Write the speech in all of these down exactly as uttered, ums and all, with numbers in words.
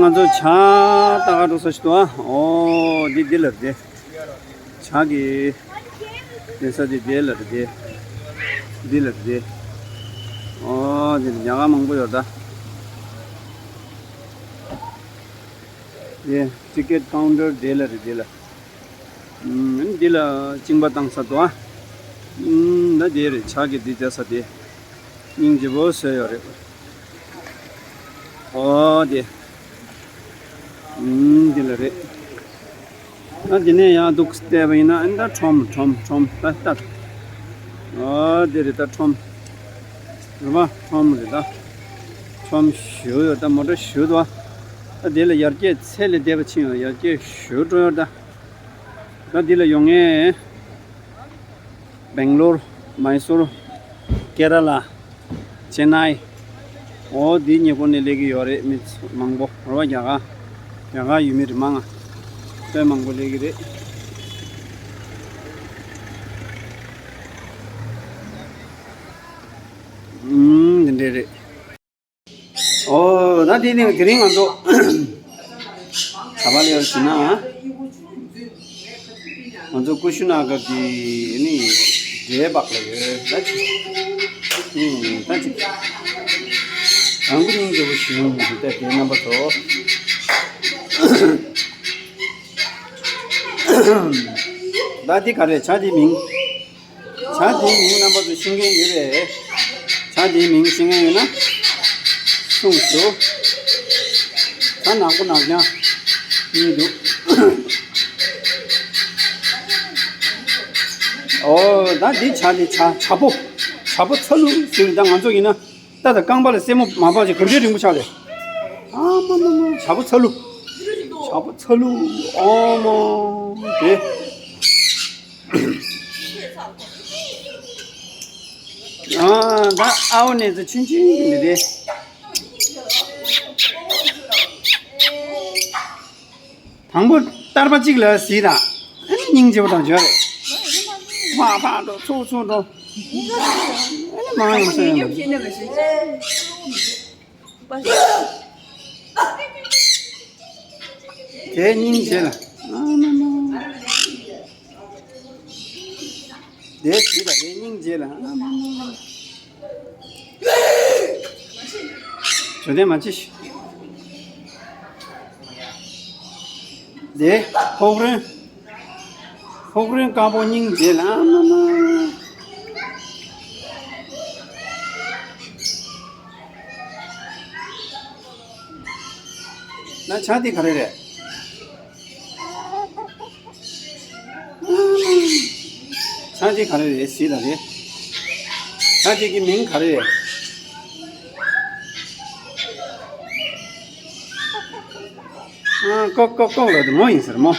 ང་ཚོ་ཇ་ལྟ་ག་འགྲོ་ས་ཞིག་འདུག་ཨ། ཨོ་འདི་འདི་ལ་རེད། ཇ་གི་འདི་ས་འདི་འདི་ལ་རེད། འདི་འདི་ལ་རེད། ཨོ་འདི་ཉ་ག་མང་པོ་ཡོད་ད། འདི་ཊི་ཀེ་ཊི་ཀའུན་ཊར་འདི་ལ་རེད། འདི་ལ། ཨུམ། འདི་ལ་གཅིན་པ་བཏང་ས་འདུག་ཨ། ཨུམ། ད་དེ་རེད། ཇ་གི་འདི་བྱ་ས་དེ། སྙིང་རྗེ་པོ་བཟོས་ཡོད་རེད། ཨོ་དེ། ཨུམ། འདི་ལ་རེད། ད་འདི་ནས་ཡང་འདུག་བལྟས་པ་ཡིན་ན་ཨ་ནི་ད་ཁྲོམ་ཁྲོམ་ཁྲོམ་ད་ལྟ། ཨོ་དེ་རེད་ད་ཁྲོམ། རེད་པ། ཁྲོམ་རེད་ད། ཁྲོམ་ཞུ་ཡོད་ད། མོ་ཊ་ཞུ་འདུག་ཨ། ད་དེ་ལ་ཡར་རྒྱས་ཚད་ལས་འདས་པ་ཕྱིན་ཡོད། ཡར་རྒྱས་ཞུ་འགྲོ་ཡོད་ད། ད་འདི་ལ་ཡོང་ངེས། སྦེང་ལོར། མའི་སུར། ཀེ་ར་ལ། ཅེ་ནའི། འོ་འདི་ཉེ་འཁོར་ནས་སླེབས་ཀྱི་ཡོད་རེད། མི་མང་པོ་རེད་པ། རྒྱ་གར། རྒྱ་གར་ཡུལ་མི་རེད་མང་ང་། དཔེ་མང་པོ་སླེབས་ཀྱི་རེད། ཨུམ། འདི་འདྲས་རེད། ཨོ། ད་དེ་ནས་དེ་རིང་ང་ཚོ་ག་པར་སླེབས་ཟེར་ན། ང་ཚོ་ཀུ་ཤུ་ན་གར་གྱི་ནི་འབྲས་སྦག་ལ་ཡོད། ད་ཅིག་ཨུམ། ད་ཅིག་རང་གི་སྙིང་རྗེ་པོ་ཞུ་ཡོང་གི་འདུག་ད་དེ་རྣམ་པ་ཚོ། ད་འདི་ག་རེ་རེད། ཇ་འདི་མིང་། ཇ་དེའི་མིང་རྣམ་པ་ཚོ་ཤེས་མཁན་ཡོད་པས། ཇ་དེའི་མིང་ཤེས་མཁན་ཡོད་ན་གསུངས་ཞུ། ཇ་ནག་པོ་ནག་རྐྱང་གཉིས་འདུག་ཨོ་ད་འདི་ཇ་དེ་ཇ་ཇ་ཕོ། ཇ་ཕོ་ཚ་ལུ་ཟེར། ད་ང་ཚོ་ཡིན་ན་ད་ད་རྐང་པ་ལ་སེན་མོ་མ་བབས་ཅིག་ག་འདྲའི་རིང་པོ་ཆགས་རེད། ཨ་མ་མ་མ། ཇ་ཕོ་ཚ་ལུ། ཇ་ཕོ་ཚ་ལུ། ཨོ་མ་དེ། ཨ་ད་ཨའོ་ནས་ཚོ་ཆུན་ཆུན་གྱི་འདི་རེད། དང་པོ་ཏར་པ་གཅིག་ལ་གཟིགས་དང་། ཨ་ནི་སྙིང་རྗེ་པོ་དང་འཇོག་རེད། ཕག་ཕག་འགྲོ། ཚུགས་ཚུགས་འགྲོ། ཨ་ནི་མང་ཡོང་ས་ཡོང་། དེ་སྙིང་རྗེ་ལ། ཨ་མ་མ། དེ་ཞིག་ལ་དེ་སྙིང་རྗེ་ལ། ཨ་མ་མ། བྱོས་དེ་མ་བྱེད་ཤིག་དེ་ཕོག་རོན། ཕོག་རོན་དཀར་པོ་སྙིང་རྗེ་ལ། ཨ་མ་མ། ན་ཇ་དེ་ག་རེ་རེད། ཇ་དེ་ག་རེ་རེད་ཟེར་ད་རེད། ཇ་དེ་གི་མིང་ག་རེ་རེད། ཨ་ཀོ་ཀོ་ཀོ་ལ་དེ་མོ་ཡིན་ཟེར་མོ།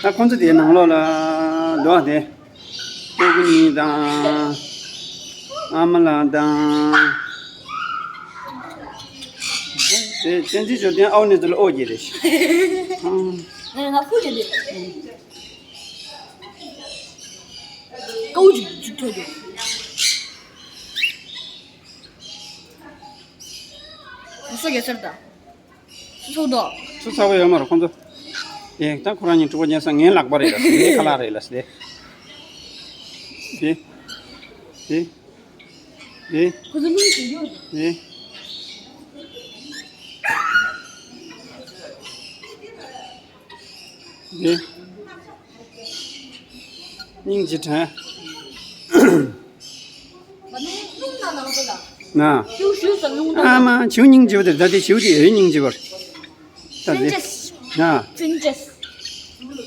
ད་ཁོང་ཚོ་དེའི་ནང་ལོགས་ལ་འདུག་ཨ། དེ་ཀོ་ཀི་ནི་དང་། ཨ་མ་ལགས་དང་། དེ་བསྟན་འཛིན་ཇོ་ལྡན་ཨའོ་ནི་ཚོ་ལ་ཨོ་རྒྱལ་རེད། ཨང་། ང་ང་ཁུ་རྒྱལ་རེད། ཀའུ་ཅིག་ཅིག་ཐོས་དུས། སོ་རྒྱལ་སར་དང་། སུ་ཚོགས་དོ། སུ་ཚོགས་ཡོད་མ་རེད་ཁོང་ཚོ། ཨེ་ད་ཁོ་རང་གཉིས་གྲོགས་པོ་ཉལ་ས་ངའི་ལག་པ་རེད་ལ་ངའི་ཁ་ལག་རེད་ལ་སི་ལེ། ཨེ། ཨེ། ཨེ། ཁོ་ཚོ་གཉིས་ཀྱི་ཡོད། ཨེ། ཨེ། སྙིང་རྗེ་དྲན། ན། ཨ་མ་བྱིའུ་སྙིང་རྗེ་པོ་དེ་ད་དེ་བྱིའུ་དེ་ཨེ་སྙིང་རྗེ་པོ་རེད། ད་དེ། ན།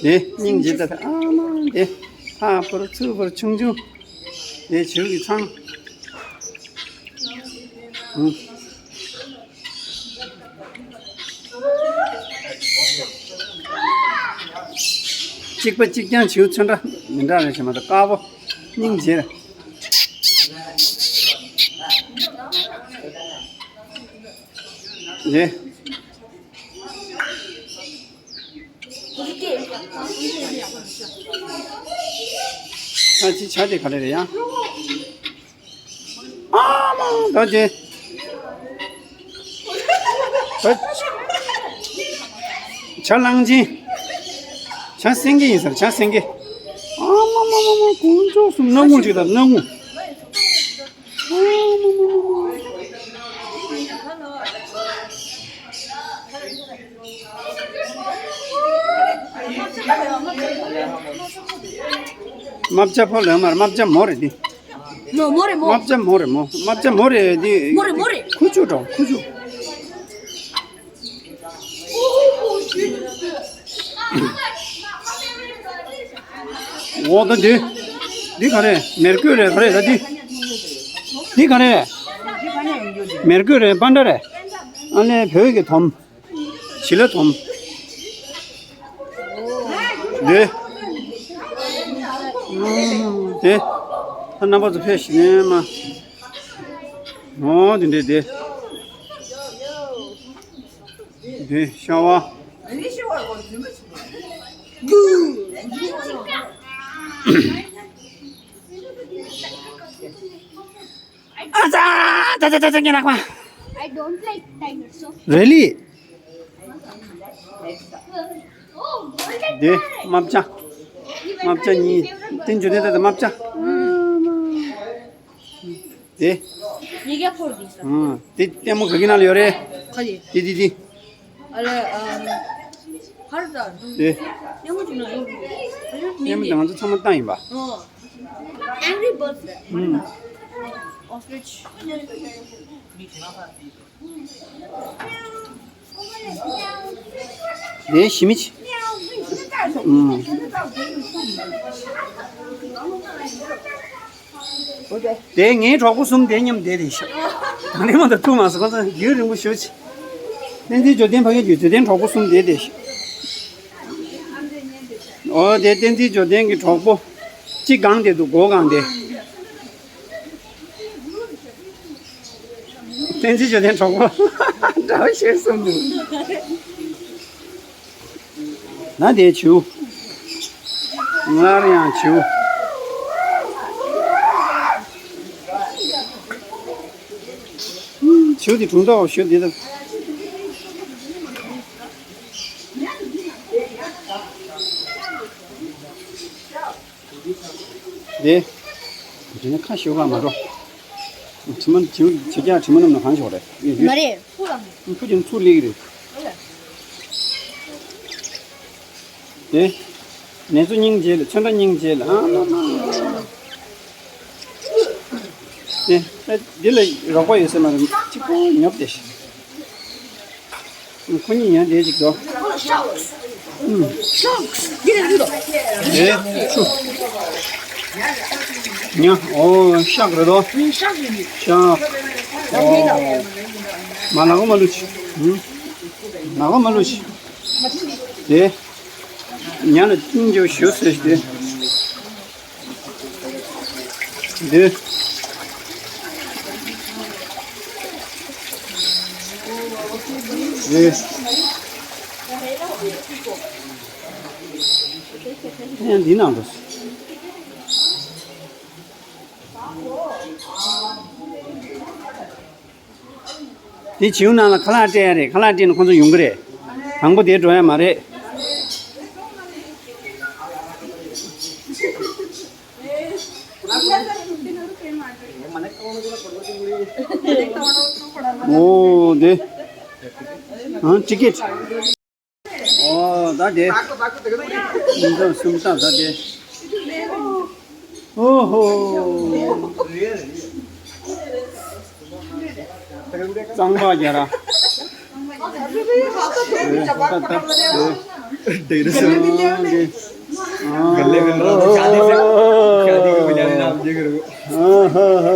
དེ་སྙིང་རྗེ་ད་ཨ་མ་དེ། ཕ་ཕུར་ཚུར་ཕུར་ཆུང་ཆུང་། དེ་བྱིའུ་གི་ཚང་། ཨུ། གཅིག་པ་གཅིག་རྐྱང་བྱིའུ་ཚོན་ཁྲ་མི་འདྲ་རེ་བྱེད་མ་གཏོགས་དཀར་པོ་སྙིང་རྗེ་རེད། རེད། ཨ་ཅི་ཆ་དེ་ག་རེ་རེད་ཡ། ཨ་མ་ད་ཅི། ད་ཅི། ཇ་གླང་ཆེན། ཇ་སེང་གེ་ཡིན་ཟེར། ཇ་སེང་གེ། ཨ་མ་མ་མ་མ། དཀོན་མཆོག་གསུམ། སྣ་ཁུང་ཅིག་དང་སྣ་ཁུང་། ཨ་མ་མ་མ་མ། རྨ་བྱ་ཕོ་ལོས་མར། རྨ་བྱ་མོ་རེད་འདི། མོ་མོ་རེད་མོ། རྨ་བྱ་མོ་རེད་མོ། རྨ་བྱ་མོ་རེད་འདི། མོ་རེད་མོ་རེད། ཁུ་བྱུག་འགྲོ། ཁུ་བྱུག། འོ་ད་འདི། འདི་ག་རེ། མེར་གོས་རེད། ག་རེ་ད་འདི། འདི་ག་རེ། མེར་གོས་རེད། པན་ཌ་རེད། ཨ་ནི་བོད་ཀྱི་དོམ། བྱི་ལ་དོམ། འདི། འདི། ད་རྣམ་པ་ཚོ་ཕེབས་ཤིག་ནས་མ། འོ་འདི་འདི་འདི། འདི་ཤ་བ། ཨ་ཙ། ད་ད་ད་ད་ངས་ལག་པ། I don't like dinosaur. Really? འདི་རྨ་བྱ། རྨ་བྱ་གཉིས། དེ་འཇོ་དེ་ད་ད་རྨ་བྱ། དེ། ཡི་གེ་ཕོར་དེ་ས། ཨང་། དེ་ལྟད་མོ་ག་གི་ནང་ལ་ཡོད་རེད། ག་ལེ། དེ་དེ་དེ། ཨ་ལེ། ཨམ། ཧར་ད། དེ། ལྟད་མོ་ཅིག་ན་ཡོད། ཨ་ལེ། ལྟད་མོ་དེ་ང་ཚོ་ཚང་མ་བཏང་ཡིན་པ། ཨོ། Angry Birds. ཨང་། Ostrich. དེ་ཞི་མི་ཆེ། ཨང་། དེ་ངའི་གྲོགས་པོ་གསུམ་དེ་མཉམ་བསྡད་དེ་ཤག་དང་ལེན་མ་དང་ཐུག་མ་སོང་། ཁོ་ཚོ་རྒྱུན་རིང་པོ་ཞུ་ཆེ། བསྟན་འཛིན་འབྱོར་ལྡན་ཕ་གི་རྒྱུད་དེ་གྲོགས་པོ་གསུམ་བསྡད་དེ་ཤག་ཨོ་དེ་བསྟན་འཛིན་འབྱོར་ལྡན་གྱི་གྲོགས་པོ། གཅིག་གང་དེ་འདུག་སྒོ་གང་དེ། བསྟན་འཛིན་འབྱོར་ལྡན་གྲོགས་པོ། འདྲ་བོ་ཞིག་གསུངས་འདུག་ན་དེ་བྱིའུ། སླར་ཡང་བྱིའུ། བྱིའུ་དེ་དྲུང་ཐོག་བཞུགས་འདི་ལྟ། དེ། དེ་ནི་ཁ་ཤོ་ག་མ་འགྲོ། དྲི་མ་དྲི་དྲི་རྒྱ་དྲི་མ་རྣམས་ལ་གང་ཞོག་རེད། མ་རེད། ཕུ་ལ། ཕུ་ཅན་ཚུར་ལེགས་རེད། དེ། ནེ་ཙོ་སྙིང་རྗེ་ལ། ཚོན་ཁྲ་སྙིང་རྗེ་ལ། ཨ་མ་མ། དེ། ཨ། འདི་ལ་རོགས་པ་ཡོད་ས་མ་རེད། གཅིག་པོ་ཉོབ་སྟེ། ཁོ་གཉིས་ཡང་བསྡད་ཅིག་འགྲོ། ཨུམ། ཨེ། ཆུ། ཉ། ཨོ། ཤག་རེད་དོ། ཤག་རེད། ཤག་ཨོ། མ་ལ་གོ་མ་ལུ་ཆི། ཨུམ། ལ་གོ་མ་ལུ་ཆི། དེ། ཉ་ལ་ཏིང་ཅོ་ཞུ་ཟེར་ཏེ། འདི། འདི། ཡང་འདི་ནང་དུ། དེ་བྱིའུ་ནང་ལ་ཁ་ལག་སྤྲད་ཡ་རེད། ཁ་ལག་སྤྲད་ན་ཁོ་ཚོ་ཡོང་གི་རེད། དང་པོ་དེ་འགྲོ་ཡ་མ་རེད། ཨོ་དེ། ཨང་། ཊི་ཀེ་ཊི། ཨོ་ད་དེ། མི་འདྲ་སུམ་རྟགས་ད་དེ། ཨོ་ཧོ། གཙང་པ་རྒྱ་ར། ཨེ་ད་ད་ཨེ། དེ་རེད་སོང་དེ། ཨ་ཧ་ཧ་ཧ། ཨ་ཧ་ཧ་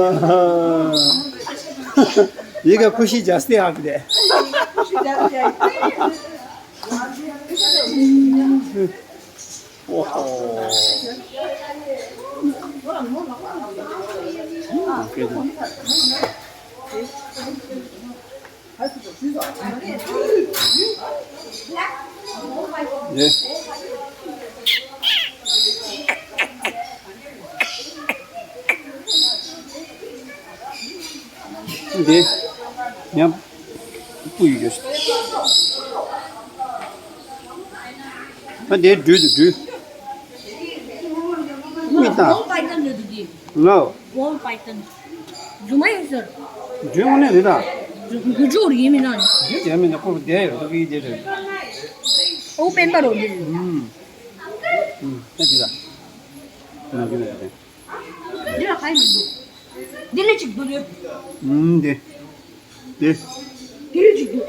ཧ། ཡི་གེ་ཁུ་ཤི་ཇ་སྟེ་ཨ་ཀི་དེ། ཨོ་ཧོ། ཨེ། འདི། ཉམས། སྤུ་ཡི་ཡོད། ད་དེ་སྦྲུལ་དུ་སྦྲུལ། མི་ལྟ། Ball python རེད་འདུག་དེ། ལོ། Ball python. སྦྲུལ་མ་ཡིན་ཟེར། སྦྲུལ་དངོས་གནས་རེད་ད། སྦྲུལ་སྦྲུལ་ཡིན་མིན་ན། སྦྲུལ་ཡིན་མིན་ན་ཁོ་བསྡད་ཡོད་ད་གི་དེ་རེད། ཨོ་པན་པ་རོ་འདི། ཨུམ། ཨུམ། ད་འདི་ལ། ང་འདི་ལ་ཡོད་དེ། འདི་ལ་ག་ཡི་མི་འདུག་འདི་ལ་གཅིག་འདུག་རེད། ཨུམ། འདི། འདི། འདི་ལ་གཅིག་འདུག་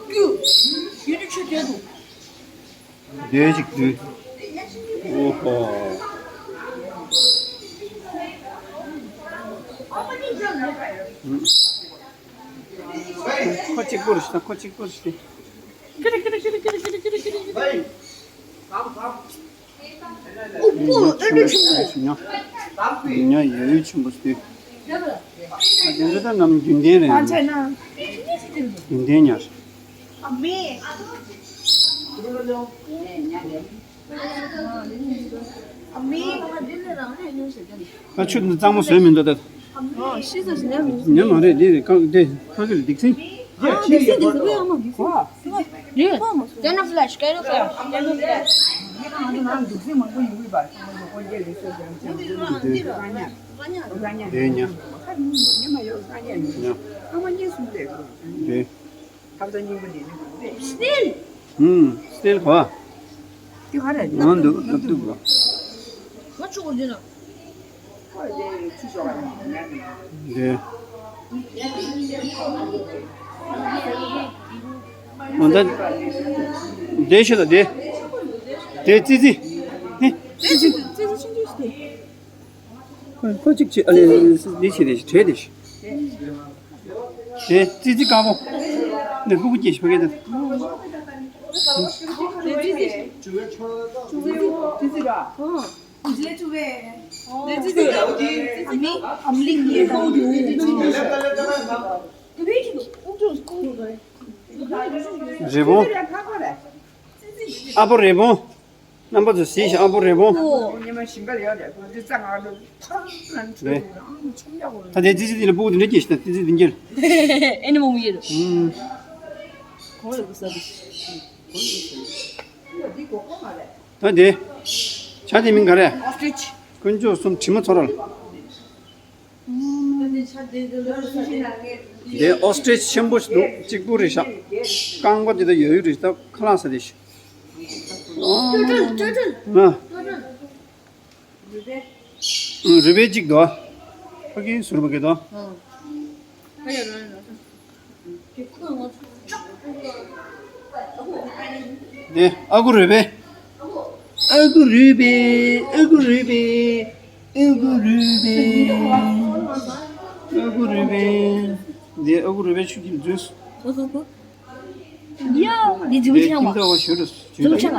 ཀྱུ། ཡུལ་དུ་ཆུ་དོད་འདུག་འདི་གཅིག་འདུག་ཨོ་ཧོ། ཨུམ། ཁོ་གཅིག་པོ་རེད་ཤག་ཁོ་གཅིག་པོ་རེད་ཤག་ཨོ་པོ། ཨ་འདྲ་ཆེན་པོ། ཉ་ཉ་ཡོད་ཡོད་ཆེན་པོ་ཞིག་ཨ་དེ་ཚོ་ད་ནམ་རྒྱུན་ལྡན་རེད། རྒྱུན་ལྡན་ཉ་རེད། ཨ་ཆུ་འདི་གཙང་མ་བཟོས་མི་འདུག་ད། ཉ་མ་རེད། འདི་རེད། ཁ་འདི་ཁ་གི་ལ་སྡིག་སྲིན། Can you flash? Can you flash? Can you flash? འདི་ཉ། ཉ། འདི། Snail. ཨུམ། Snail གོ། འདི་ག་རེད། ང་འདུག་ང་འདུག་གོ། ང་ཆུ་གོ་འདི་ན། འདི། འོ་ད། འདི་ཤོད་དང་འདི། འདི་ཙི་ཙི། ནི་ཙི་ཙི། ཙི་ཙི་ཆུང་ཆུང་ཞིག་དེ། ཁོ་ཁོ་གཅིག་བྱེད། ཨ་ལེ་འདི་བྱེད་དེ་བྲེད་དེ། དེ་ཙི་ཙི་དཀར་པོ། ནི་ཕྲུ་གུ་སྐྱེས་ཤིག་ཕ་གི་དང་། རི་བོང་། ཨ་ཕོ་རི་བོང་། རྣམ་པ་ཚོ་གཟིགས་ཤིག་ཨ་ཕོ་རི་བོང་། ཨོ། ཉི་མ་ཞིང་ཁ་ལ་ཡོད་རེད། འདི་རྩྭ་ང་ཚོ་ཐར་ལ་འཁྲུད་རེད། ཨང་ཆུང་ཡག་པོ་རེད། ད་དེ་ཙི་ཙི་འདི་ལ་སྤུ་གུ་འདི་འདྲ་སྐྱེས་ཤིག་ད་ཙི་ཙི་འདི་འགྱེལ། ཨེ་ནི་མོ་མི་ཡེ་རུ། ཨུམ། གོང་ལ་གོ་ས་དེ། འདི་གོ་གོ་མ་རེད། ད་དེ། བྱ་དེ་མིང་ག་རེ། Ostrich. དཀོན་མཆོག་གསུམ་དྲི་མ་ཚོར་བ། དེ་ཨོ་སི་ཊི་རི་ཆི་འདུག་གཅིག་པུ་རེད་ཤག་རྐང་པ་དེ་དག་ཡོད་ཡོད་རེད་ཤག་ཁ་ལག་ཟ་དེ་ཤག་ཨ། རུས་སྦལ། རུས་སྦལ་གཅིག་འདུག་ཕ་གི་ཟུར་པ་གི་འདུག་དེ་ཨ་ཁུ་རུས་སྦལ། ཨ་ཁུ་རུས་སྦལ། ཨ་ཁུ་རུས་སྦལ། ཨ་ཁུ་རུས་སྦལ། ཨ་ཁུ་རུས་སྦལ། དེ་ཨ་ཁུ་རུས་སྦལ་ཆུ་ཁྱིམ་འཛུལ། ཡ། འདི་འཛུལ་དེ་ཆགས་མ། ཁྱིམ་ཚང་བ་ཞུ་རུ་འཛུལ་ཆགས་མ།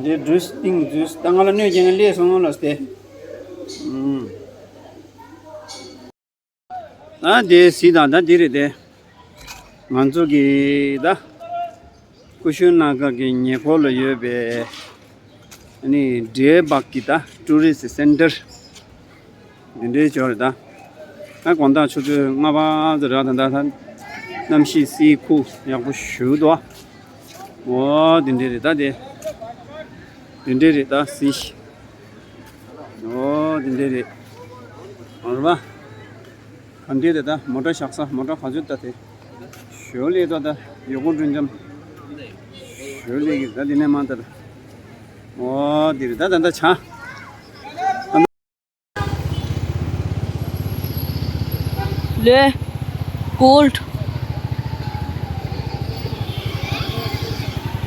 འདི་འཛུལ་སྟེང་འཛུལ། ད་ང་ལ་གནོད་སྐྱེལ་ན་ལས་སོང་ལ་སྟེ། ཨུམ། ད་དེ་གཟིགས་དང་། ད་འདི་རེད་དེ། ང་ཚོ་གི་ད་ཀུ་ཤུ་ན་ག་གི་ཉེ་འཁོར་ལ་ཡོད་པའི་ཨ་ནི་འབྲས་སྦག་གི་ད་ཊུ་རི་སི་སེན་ཊར་འདི་འདྲའི་ཅིག་རེད་ད། ད་དགོང་དག་ཆུ་ཚོད་ལྔ་པ་ཙམ་རེད། ད་ད་ད་གནམ་གཤིས་བསིལ་ཁུག་ཡག་པོ་ཞེ་པོ་འདུག་ཨོ་འདི་འདྲའི་རེད་ད། དེ་འདི་འདྲའི་རེད་ད། གཟིགས། ཨོ་འདི་འདྲའི་རེད། ཨོ་རེད་པ། ག་འདྲའི་རེད་ད། མོ་ཊ་བཞག་ས། མོ་ཊ་ག་ཚོད་ད་དེ། ཞོ་ལས་ད་ད་ཡོད་གོ་འགྲོ་འཇམ། ཞོ་ལས་གི་ད་འདི་ནས་མ་ད། ཨོ་འདི་རེད་ད། ད་ད་ཆ། ལོས། གོལ་ཌི།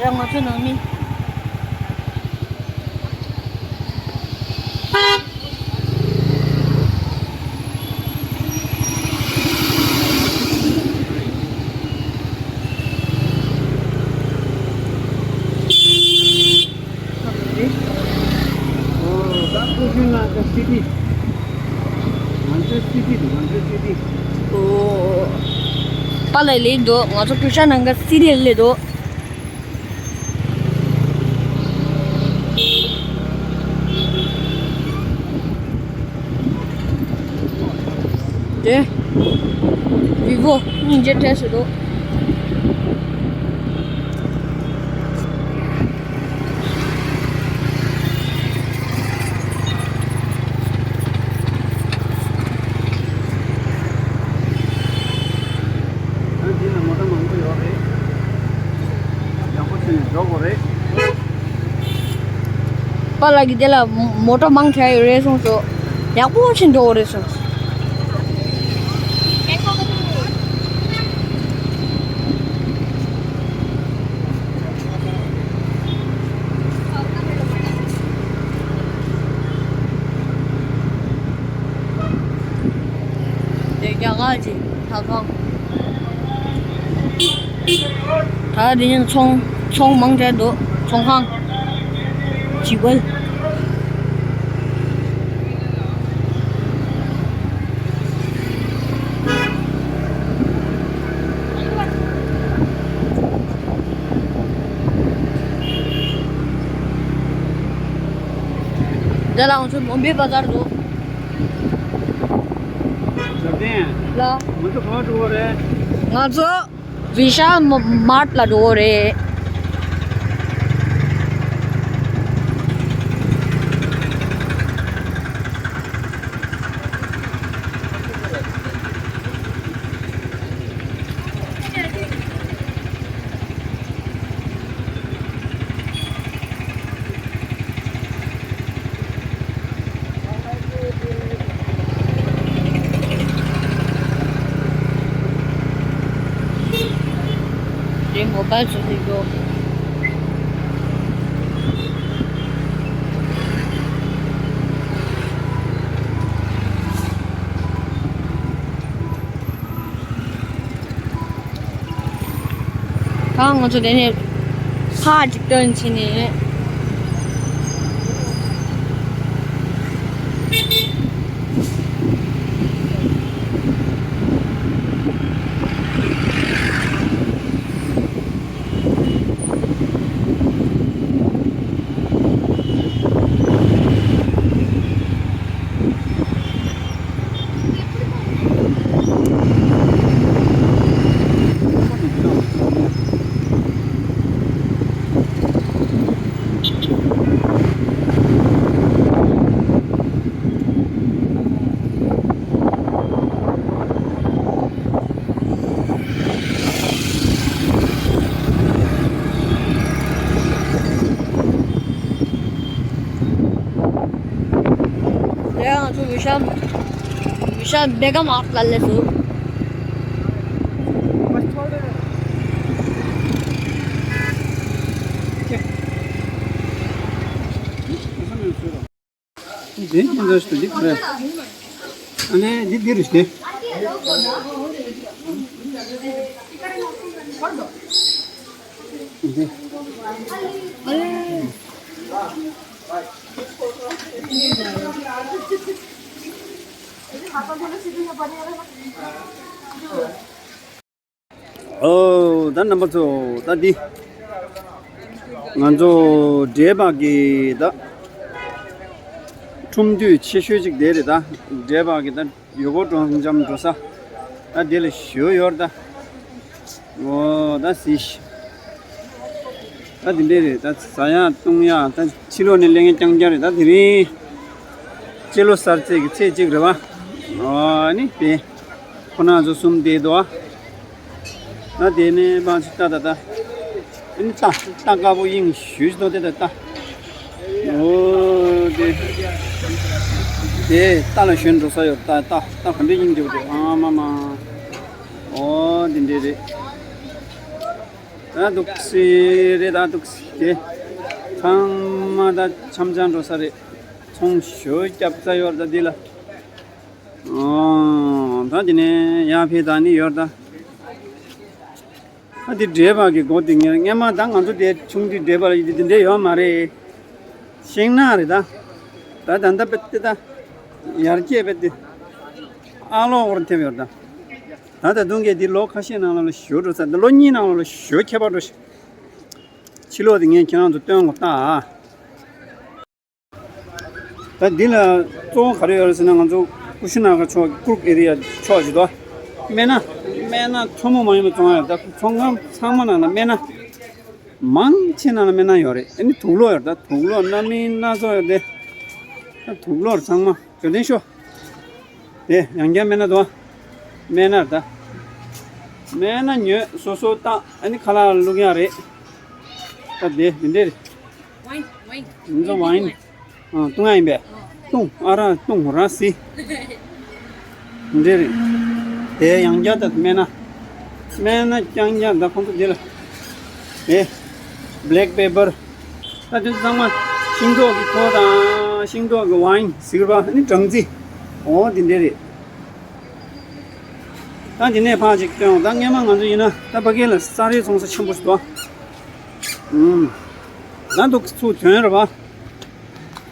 ཡ་ང་ཚོ་ནང་མི། ཨོ། པཱ་ལགས་སླེབས་འདུག་ང་ཚོ་ཀྲུ་ཤ་ན་ག་སི་ཊི་ལ་སླེབས་འདུག་དེ། བི་བོ་སྙིང་རྗེ་བྲལ་ཞིག་འདུག་འདི་ལ་མོ་ཊ་མང་པོ་ཡོད་རེད། ཡག་པོ་བྱས་ནས་འགྲོ་དགོས་རེད། པཱ་ལགས་ཀྱིས་དེ་ལ་མོ་ཊ་མང་དྲགས་ཡོད་རེད་གསུངས་སོང་། ཡག་པོ་བྱས་འགྲོ་དགོས་རེད་གསུངས། དེ་རྒྱ་གར་གྱི་ལྷ་ཁང་། ད་དེ་ནས་ཚོང་ཚོང་མང་དྲགས་འདུག་ཚོང་ཁང་། བྱིས་པ། འདི་ལ་ང་ཚོ་མོམ་བེ་བ་ཛར་འདུག་ཞབས་བརྟན། ལ། ང་ཚོ་ག་པར་འགྲོ་གི་རེད། ང་ཚོ་བི་ཤཱལ་མ་མཱར་ཊ་ལ་འགྲོ་གི་རེད། དེ་མོ་བཱའིལ་ཚོ་ཞིག་འགྲོ། ད་ང་ཚོ་དེ་ནས་ཕར་ཅིག་ཐོན་ཕྱིན་ནས། ཡ། ང་ཚོ་བི་ཤཱལ་བི་ཤཱལ་མེ་ག་མཱར་ཊ་ལ་སླེབས་སོང་། འདི་ཉིན་འདི་ཞིག་འདི་ག་རེ། ཨ་ནི་འདི་འདི་རེད་ཤག་འདི། ཨོ། ད་རྣམ་པ་ཚོ། ད་འདི་ང་ཚོ་འབྲས་སྤགས་ཀྱི་ད་ཁྲུམས་དུས་ཆེ་ཤོས་ཅིག་དེ་རེད། ད་འབྲས་སྤགས་ཀྱི་ད་ཡུལ་སྐོར་སྤྲོ་འཆམ་འགྲོ་ས། ད་དེ་ལ་ཞུ་ཡོད་རེད་ད། ཨོ། ད་གཟིགས་ཤིག་ད་འདི་འདྲས་རེད། ད་ཟ་ཡག་བཏུང་ཡག་ད་ཕྱི་ལོགས་ནས་སླེབས་མཁན་རྐྱང་རྐྱང་རེད། ད་དེ་རིང་སྤྱི་ལོ་གསར་ཚེས་ཀྱི་ཚེས་གཅིག་རེད་པ། ཨོ། ཨ་ནི་དེ་ཁོ་ན་ཚོ་གསུམ་བསྡད་འདུག་ཨ། ད་དེ་ནས་མང་ཆེ་ལྟ་ད་ལྟ། ཨ་ནི་ལྟ་ལྟ་དཀར་པོ་དབྱིངས་ཞུས་ཏོ་དེ་ད་ལྟ། ཨོ་དེ། དེ་ལྟ་ལ་ཞོན་འགྲོ་ས་ཡོད། ལྟ་ལྟ་ལྟ་ག་འདྲ་དབྱིངས་འགྱུར་དེ། ཨ་མ་མ། ཨོ་དེ་འདྲས་རེད། ད་འདུག་སེ་རེད། ད་འདུག་སེ་དེ། ཚང་མ་ད་འཆམ་འཆམ་འགྲོ་ས་རེད། ཚོང་ཞོ་རྒྱབ་ས་ཡོད་ད་འདི་ལ། ཨོ། ད་དེ་ནས་ཡར་ཕེབས་ད་ནི་ཡོད་ད། ཨ་དེ་འབྲས་སྤགས་ཀྱི་སྒོ་དེ་ངས་སྔན་མ་ད་ང་ཚོ་དེ་ཆུང་དུས་འབྲས་སྤགས་ལ་ཡིད་དེ་འདྲ་ཡོད་མ་རེད། ཤིང་ནགས་རེད་ད། ད་ད་ལྟ་དཔེ་དེ་ད་ཡར་རྒྱས་དཔེ་དེ་ཨ་ལོ་འོར་ཐེབས་ཡོད་ད། ད་ད་དུང་གི་འདི་ལོ་ཁ་ཤས་ནང་ལ་ཞོ་འགྲོ་ས། ད་ལོ་གཉིས་ནང་ལ་ཞོ་ཁྱད་པར་འགྲོ་ཤག་ཕྱི་ལོགས་དེ་ངས་ཁྱེད་རང་ཚོ་སྟོན་གོ་ད། ད་འདི་ལ་གཙོ་བོ་ག་རེ་ཡོད་རེད་ཟེར་ན། ང་ཚོ་ཀུ་ཤུ་ན་ག་ཕྱོགས་ཀུར་ཀ་ཨེ་རི་ཡ་ཕྱོགས་ཀྱི་དོ། སྨན་སྣ། སྨན་སྣ་ཐུན་མོང་མ་ཡིན་པའི་བཙོང་ཡ་ཡོད། ད་ཚོང་ཁང་ཚང་མ་ནང་ལ་སྨན་སྣ། མང་ཆེ་ནང་ལ་སྨན་སྣ་ཡོད་རེད། ཨ་ནི་དུག་སློག་ཡོད། ད་དུག་སློག་སྣ་མིན་སྣ་ཚོགས་ཡོད་དེ། ད་དུག་སློག་ཚང་མ་འབྱོར་ལྡན་ཤོག་དེ་ཡང་བསྐྱར་སྨན་སྣ་དོ། སྨན་སྣ་རེད་ད། མེད་ན་ཉོས་སོ་སོ་བཏགས་ཨ་ནི་ཁ་ལག་བླུག་ཡག་རེད། ད་དེ་འདི་འདྲས་རེད། Wine, wine. འདི་ཚོ་wine. 嗯，对。 བཏུང་ཨ་ར་བཏུང་ར་སི། འདྲེ་རེད། དེ་ཡང་བསྐྱར་ད་སྨན་སྣ། སྨན་སྣ་རྐྱང་རྐྱང་ད་ཁོང་ཚོ་འདི་ལ། དེ། black pepper. ད་དེ་ཚང་མ་ཤིང་ཏོག་གི་ཐོ་དང་ཤིང་ཏོག་གི་wine ཟེར་བ་ནི་སྦྲང་རྩི། འོ་དེ་འདྲེ་རེད། ད་འདི་ནས་ཕར་ཅིག་སྟོན་འོང་། ད་སྔན་མ་ང་ཚོ་ཡིན་ན་ད་ཕ་གི་ལ་ས་རའི་ཚོང་ས་ཆེན་པོ་ཞིག་འདུག་ཨུམ། ད་འདུག་ཚུར་ཐོན་རེད་པ།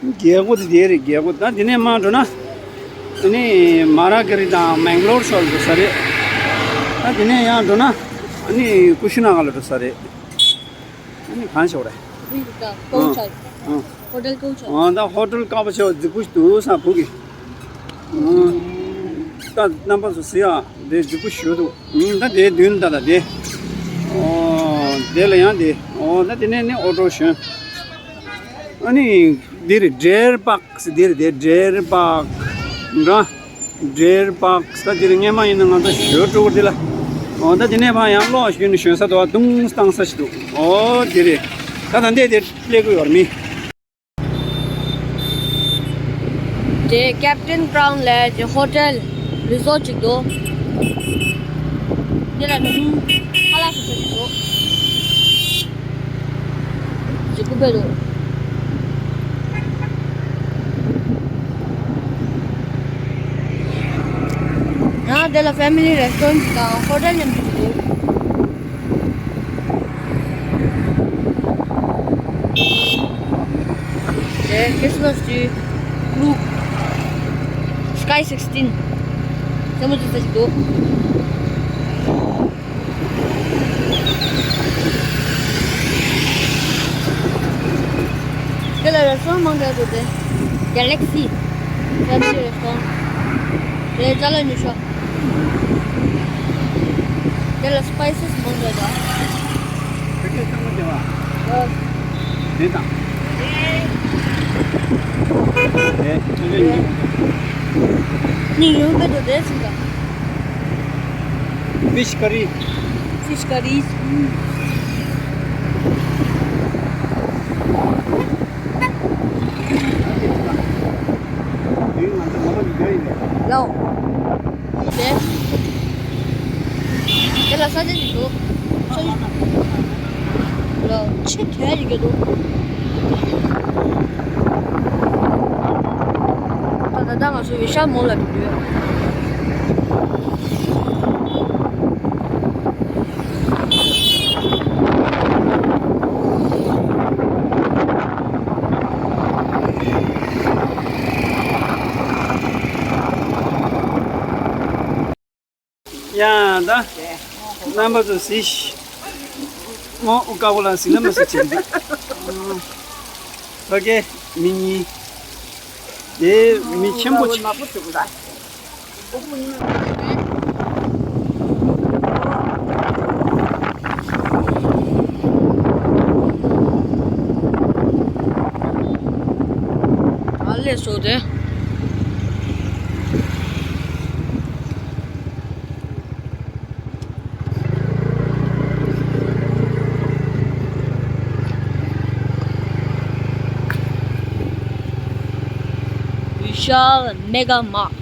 རྒྱལ་སྒོ་དེ་དེ་རེད་རྒྱལ་སྒོ། ད་དེ་ནས་མར་འགྲོ་ན། ཨ་ནི་མ་ར་ཀ་རི་དང་མེང་ལོར་ཕྱོགས་ལ་འགྲོ་ས་རེད། ད་དེ་ནས་ཡང་འགྲོ་ན་ཨ་ནི་ཀུ་ཤུ་ན་ག་ལ་འགྲོ་ས་རེད། ཨ་ནི་གང་ཞོག་རེད། ཨ། ཨ། ཨ། ད་ཧོ་ཊེལ་དཀར་པོ་ཆེ་བ་རྫིག་པོ་ཞིག་འདུག་ས་བུ་གི། ཨ། ད་རྣམ་པ་ཚོ་གཟིགས་ཨ། དེ་རྫིག་པོ་ཞིག་འདུག་ཨ། ད་དེའི་མདུན་ད་ད་དེ། ཨོ། དེ་ལ་ཡང་དེ། ཨོ། ད་དེ་ནས་ནི་ཨོ་ཊོ་ཞོན། ཨ་ནི། འདི་རེད། ཌེར་པཱག་ཟེར་འདི་རེད་དེ། ཌེར་པཱག་འདྲ། ཌེར་པཱག་ཟེར་འདི་རེད། སྔན་མ་ཡིན་ན་ང་ཚོ་ཞོལ་སྤྲུལ་སྐུ་འདི་ལ། འོ་ད་དེ་ནས་ཕར་ཡང་ལོག་ཞོན་ནས་ཞོན་ས་དོ་བ་དུང་བཏང་ས་ཞིག་འདུག་འོ་འདི་རེད། ད་ད་འདི་དེ་སླེབས་ཀྱི་ཡོད་མི། དེ་ཀེབ་ཊན་ཀྲའུན་ལབ་ཀྱི་ཧོ་ཊེལ་རི་ཟོ་ཊི་ཅིག་འདུག་འདི་ལ་ནི་ཁ་ལག་ཟ་ས་ཞིག་འདུག་ཅིག་སྐུ་པས་འདུག་ཡང་དེ་ལ་ཕེ་མི་ལི་རེ་སི་ཊོ་རན་ཊི་དང་ཧོ་ཊེལ་མཉམ་དུ་འདུག་དེ་ཁྲིས་མ་སི་ཀྲུ། Sky sixteen. སེམས་མ་ཚོ་ཟེར་ཞིག་འདུག་དེ་ལ་རེ་སི་ཊོ་རན་མང་དྲགས་འདུག་དེ། Galaxy Family Restaurant. དེ་ཅ་ལག་ཉོ་ཤོག་དེ་ལ་སི་པའི་སི་མང་དྲགས་འདུག་དེ་གས་ཚང་མ་དེ་བ། ཨ། དེ་དང་། དེ་ཆུ་ཆུ་ཉོ། ཉིན་ཡོང་གི་འདུག་དེ་ཟིན་དང་། Fish curry. Fish curry. ལའོ། དེ། དེ་ལ་ས་ཆ་ཞིག་འདུག་ས་ཆ། ལའོ། ཆེ་དྲགས་ཡི་གེ་འདུག་ད་ད་ལྟ་ང་ཚོ་ཝི་ཤཱལ་མོལ་ལ་འགྲོ་གི་ཡོད། ཡ་ད། རྣམ་པ་ཚོ་གཟིགས། མོ་དཀར་པོ་ལ་གཟིགས་ན་མ་གཟིགས་བྱེད་ཀྱི་འདུག་ཕ་གི་མི་གཉིས། དེ་མི་ཆེན་པོ་ཆེ། ཨ་ལས་སོ་དེ། Vishal Mega Mart.